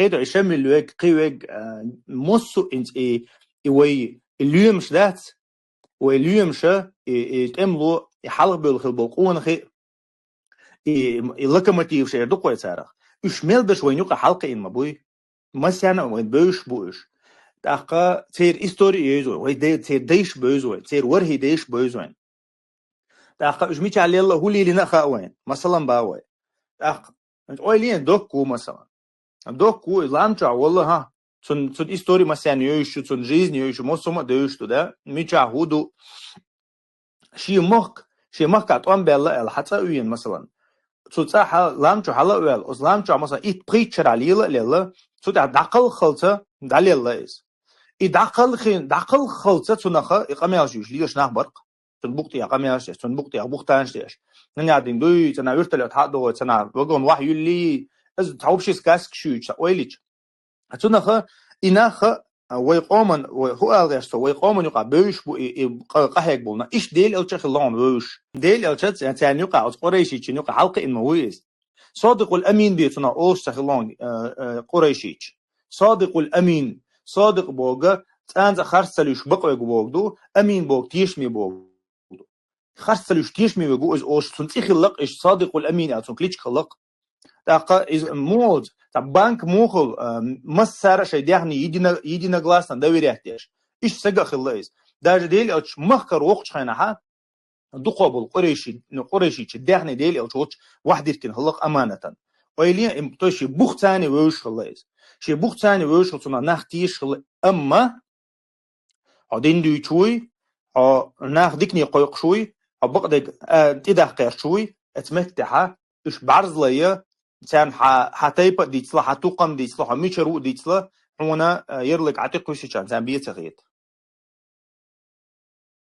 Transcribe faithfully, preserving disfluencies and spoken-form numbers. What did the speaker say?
Хеда и Шамил вег, кхи вег, а, моссу инц и, и вай, и луьмаш дац, вай луьмаша, и, и тӀемло, и хьалха бевлла хила болу къонахий, и, и локомотив шера ду кхой царах. Уьш мел берш вайн юкъа хьалкхиъна ма буй. Массарна а вайн бевзаш бу уьш. ТӀаккха церан истори а евза вай, вай де-, церан дайш бевза вайн, церан ворхӀий дайш бевза вайн. ТӀаккха уьш мичахь лелла а, хӀун лелийна а хаьа вайн, масалан, бан вай. ТӀаккха ойла е, доккха ву, масалан. Доккха ву, и лам чохь волла, хӀа, цун, цун истори массарна евзаш ю, цун жизнь евзаш ю, массо а ма а девзаш ду, да? Мичахь хӀун ду? Шен махка, шен махкахь тӀом баьлла аьлла, хьан цӀа а вийна, масалан. Цу цӀа хьа-, лам чу хьала а ваьлла, оцу лам чохь, масалан, итт-пхийтта шарахь лела а лелла, цу тӀехь дӀакхалххалца дӀалелла иза. И дӀакхалхин-, дӀакхалххалца цунах и къамелаш юьйш лелаш нах бара-кх. Цунна букъ тӀехь къамелаш деш, цунна букъ тӀехь бух танаш деш. Нана дин дуй, цана вертолет хьа а догӀуй, цана вагон вахь юьллий, иза тхьовши сказка шуьйчу, ойла йича. Цунах и нах, а, вай къоман, вай хӀу ала гӀерта со, вай къоман юкъахь бевзаш бу и, и къа-, къахьега болу нах. Иштта Дела элча а хилла хьуна вевзаш. Дела элча ца-, царна юкъахь, оцу къурайшичийн юкъахь хьалкхиъна ма вуй иза. Содикъул Амин бен цунах олуш ца хилла хьуна, а, а, къурайшича. Содикъул Амин. Содикъ боху, цкъа а харц ца луьйш бакъвега боху ду, Амин боху, тешаме боху ду. Харц ца луьйш тешаме вега ву иза олуш, цунна цӀе хилла-кх, иштта Содикъул Амин аьлла, цунна кличка хилла-кх. ТӀаккха иза муха, цхьа банк муха, а, массара а шайн даьхни едино-, единогласно доверять деш. Иштта стаг а хилла иза. Даже Дела элча махкара воккхучу хенахь, дукха болу къурайши-, ну, къурайшичийн даьхни Дела элча волчу вахьдиркина хилла-кх аманатан. Ойла е, им, то есть шен бух царна вевзаш хилла иза. Шен бух царна вевзаш хилла, цунах нах тешаш хилла, амма хьо дин дуьйцуш вуй, хьо нах дикане кхойкхуш вуй, хьо бакъдерг, а, тӀедаккха гӀерташ вуй, оцу меттехь уьш бӀарзлайа, царна хьан, хьан тайпа а дийцала, хьан тукхам а дийцала, хьо мичара ву а дийцала, хьуна, а, ярлык Ӏа тӀе кхуьссича, царна бен ца хета.